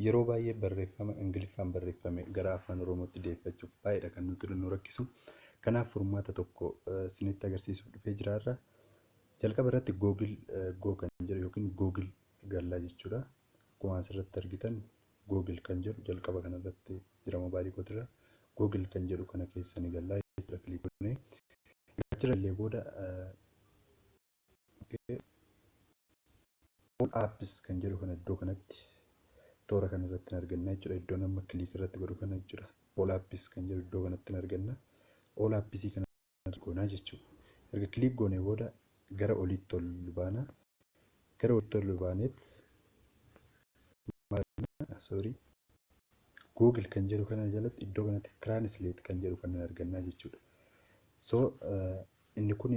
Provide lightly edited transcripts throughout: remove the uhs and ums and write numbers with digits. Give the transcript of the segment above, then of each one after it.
Yeroo baay'ee barreeffama Ingiliffaan barreeffame gara Afaan Oromootti deeffachuuf baay'eedha kan nuti nu rakkisu. Kanaaf furmaata tokko isinitti agarsiisuuf dhufee jira har'a. Jalqaba irratti Google Go kan jedhu yookiin Google gallaa jechuudha. Akkuma asirratti argitan Google kan jedhu jalqaba kanarratti jira mobaayilii kootirra. Google kan jedhu kana keessa ni gallaa jechuudha click goonee. Achirra illee booda All apps kan jedhu kana iddoo kanatti toora kana irratti hin arganna jechuudha. Iddoo amma click irratti godhu kana jechuudha. All apps kan jedhu iddoo kanatti hin arganna. All apps kana goonaa jechuudha. Erga click goonee booda gara oliitti ol baana. Gara oliitti ol baaneet sorry Google kan jedhu kana jalatti iddoo kanatti translate kan jedhu kana argannaa jechuudha. So inni kun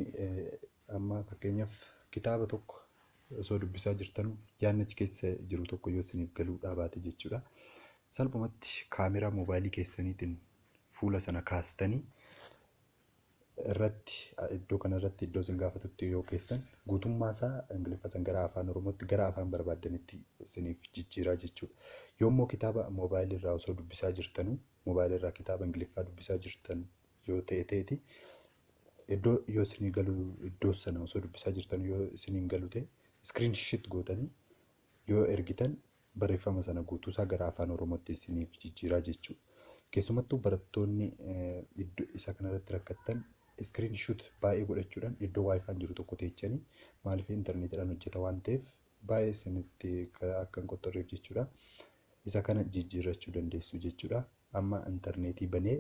amma fakkeenyaaf kitaaba tokko osoo dubbisaa jirtan yaadni achi keessa jiru tokko yoo isiniif galuu dhaabaate jechuudha. Salphumatti kaameraa moobaayilii keessaniitiin fuula sana kaastanii irratti iddoo kana irratti iddoo isin gaafatutti yoo keessan guutummaa isaa Ingiliffa san gara Afaan Oromootti gara afaan barbaaddanitti isiniif jijjiiraa jechuudha. Yoommoo kitaaba moobaayilii irraa osoo dubbisaa jirtanuu moobaayilii irraa kitaaba Ingiliffaa dubbisaa jirtan yoo ta'e ta'eeti iddoo yoo isinii galu iddoo sana osoo dubbisaa jirtan yoo isiniin galu ta'e iskiriinshiit gootanii yoo ergitan barreeffama sana guutuusaa gara Afaan Oromootti isiniif jijjiiraa jechuudha. Keessumattuu barattoonni iddoo isa kanarratti rakkattan iskiriinshuut baay'ee godhachuudhaan iddoo waayifaan jiru tokko teechanii maaliif intarneetiidhaan hojjeta waan ta'eef baay'ee isinitti akka hin qottorreef jechuudha. Isa kana jijjiirrachuu dandeessu jechuudha. Amma intarneetii banee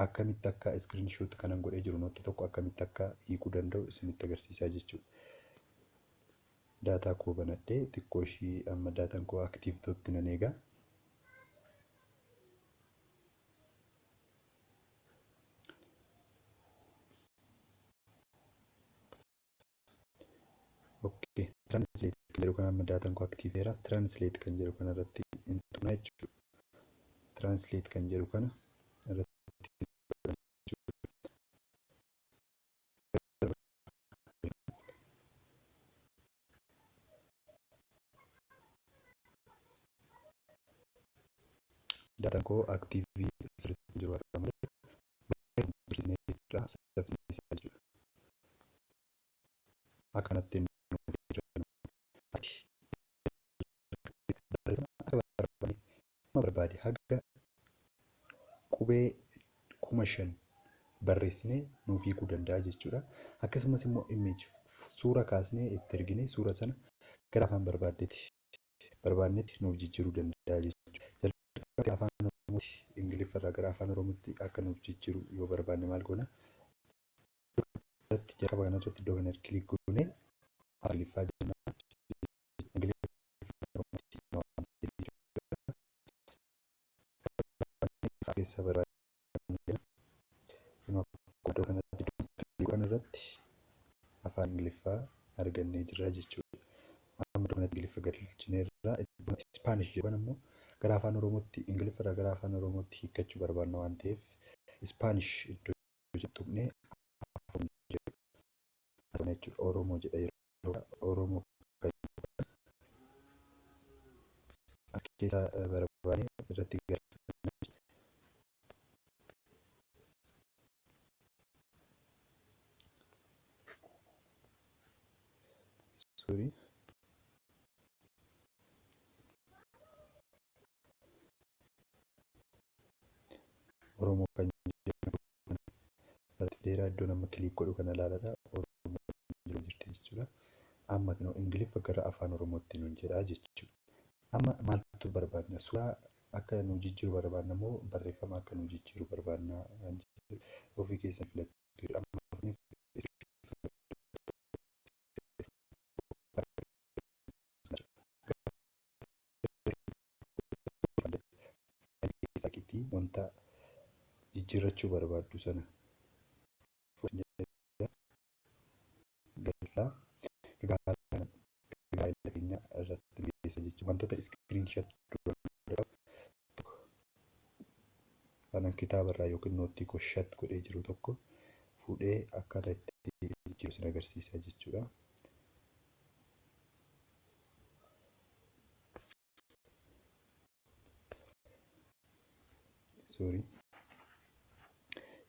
akkamitti akka iskiriinshuut kanan godhee jiru nootti tokko akkamitti akka hiikuu danda'u isinitti agarsiisaa jechuudha. Daataa koo banadhee xiqqoo ishii amma daataan koo aktiiv ta'utti nan eega. Okay, translate kan jedhu kana amma daataan koo aktiiveera. Translate kan jedhu kana irratti hin tuqna jechuudha. Translate kan jedhu kana irratti daataan koo aktiivii sirriitti jiru akka malee barsiisnee jechuudha. Saffisni isaa jechuudha. Akkanatti nuuf jira. Akka barbaade amma barbaade haga qubee 5000 barreessinee nuuf hiikuu danda'a jechuudha. Akkasumas immoo image suura kaasnee itti erginee suura sana gara afaan barbaaddetti barbaannetti nuuf jijjiiruu danda'a jechuudha. Jalqaba Afaan Oromootti Ingiliffa irraa gara Afaan Oromootti akka nuuf jijjiiru yoo barbaanne maal goona? Irratti jalqaba kanarratti iddoo kana click goonee Ingiliffaa jenna. Ingiliffa keessa barbaanne iddoo kanatti iddoo irratti Afaan Ingiliffaa argannee jirra jechuudha. Amma iddoo kanatti Ingiliffa galchineerra. Ispaanish jedhu immoo gara Afaan Oromootti Ingiliffa irraa gara Afaan Oromootti hiikkachuu barbaanna waan ta'eef Ispaanish iddoo jedhu tuqnee afaan jedhu jechuudha. Oromoo jedha yeroo Oromoo as keessaa barbaanne irratti galfanna. Sorry. Oromoo kan jedhu irratti fideera iddoo nama kiliik godhu kana ilaaladha. Oromoo jiru jirti jechuudha. Amma kunoo Ingiliffa gara Afaan Oromootti nuun jedha jechuudha. Amma maaltu barbaadna? Suuraa akka nu jijjiiru barbaadna moo barreeffama akka nu jijjiiru barbaadna? Ofii keessan filattu. Amma saqitii wanta jijjiirrachuu barbaaddu sana galfaa gaa'ela keenya irratti geessa jechuudha. Wantoota iskiriinshat dura tokko kanan kitaaba irraa yookiin noottii koo shat godhee jiru tokko fuudhee akkaataa itti jijjiiru sin agarsiisa jechuudha. Sorry.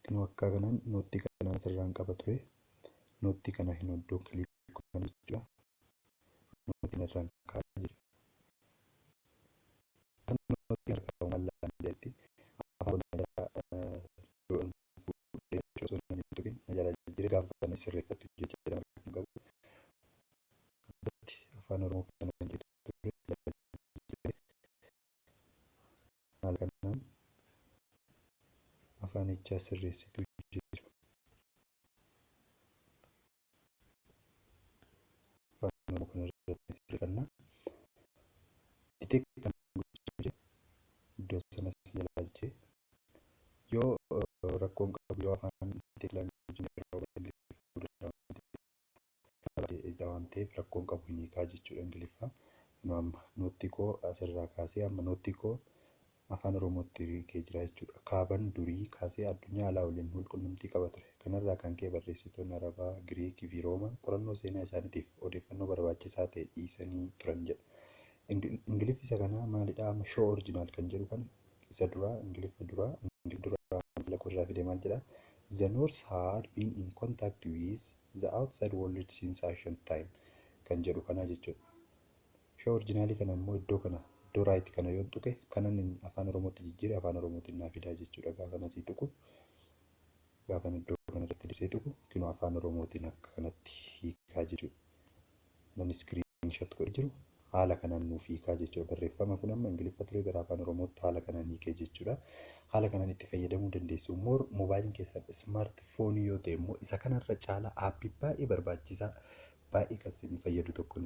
Kunoo akka kanaan note kana asirraan qaba ture. Note kana hin iddoo click godhan jechuudha. Note kana irraan kaa'aa jira. Note harkaa maal jedhetti afaan osoo hin tuqin na jala jijjiiree gaafa sana sirreeffatu jechuudha kan qabu. Asirratti afaan Oromoo kana jedhu ture haala kanaan afaanichaa sirreessitu jechuudha. Afaan Oromoo kana irratti sirreeffannaa. Detect language iddoo sanas jalaa jechee yoo rakkoon qabu, yoo afaan detect language yeroo waan ta'eef rakkoon qabu, hin hiikaa jechuudha Ingiliffaa. Amma note koo asirraa kaasee amma note koo afaan Oromootti hiikee jira jechuudha. Kaaban durii kaasee addunyaa alaa waliin walqunnamtii qaba ture. Kanarraa kan ka'e barreessitoonni Arabaa, Giriikii fi Roomaa qorannoo seenaa isaaniitiif odeeffannoo barbaachisaa ta'e dhiisanii turan jedha. Ingiliffi isa kanaa maalidhaa? Amma show original kan jedhu kana isa duraa, Ingiliffa duraa, duraa lakkoofsa fide maal jedhaa? "The Norse had been in contact with the outside world since ancient time" kan jedhu kanaa jechuudha. Show original kana immoo iddoo kana, iddoo right kana yoo tuqe, kanan afaan Oromootti jijjiire afaan Oromootiin naa fidaa jechuudha. Gaafa asii tuqu, gaafa iddoo kanarratti dibsee tuqu, kinoo afaan Oromootiin akka kanatti hiikaa jechuudha. Namni screenshot godhe jiru haala kanaan nuuf hiikaa jechuudha. Barreeffama kun amma Ingiliffa ture gara afaan Oromootti haala kanaan hiikee jechuudha. Haala kanaan itti fayyadamuu dandeessu. More moobaayiliin keessan smartphone yoo ta'e immoo isa kanarra caalaa app baay'ee barbaachisaa, baay'ee kan isin fayyadu tokkoon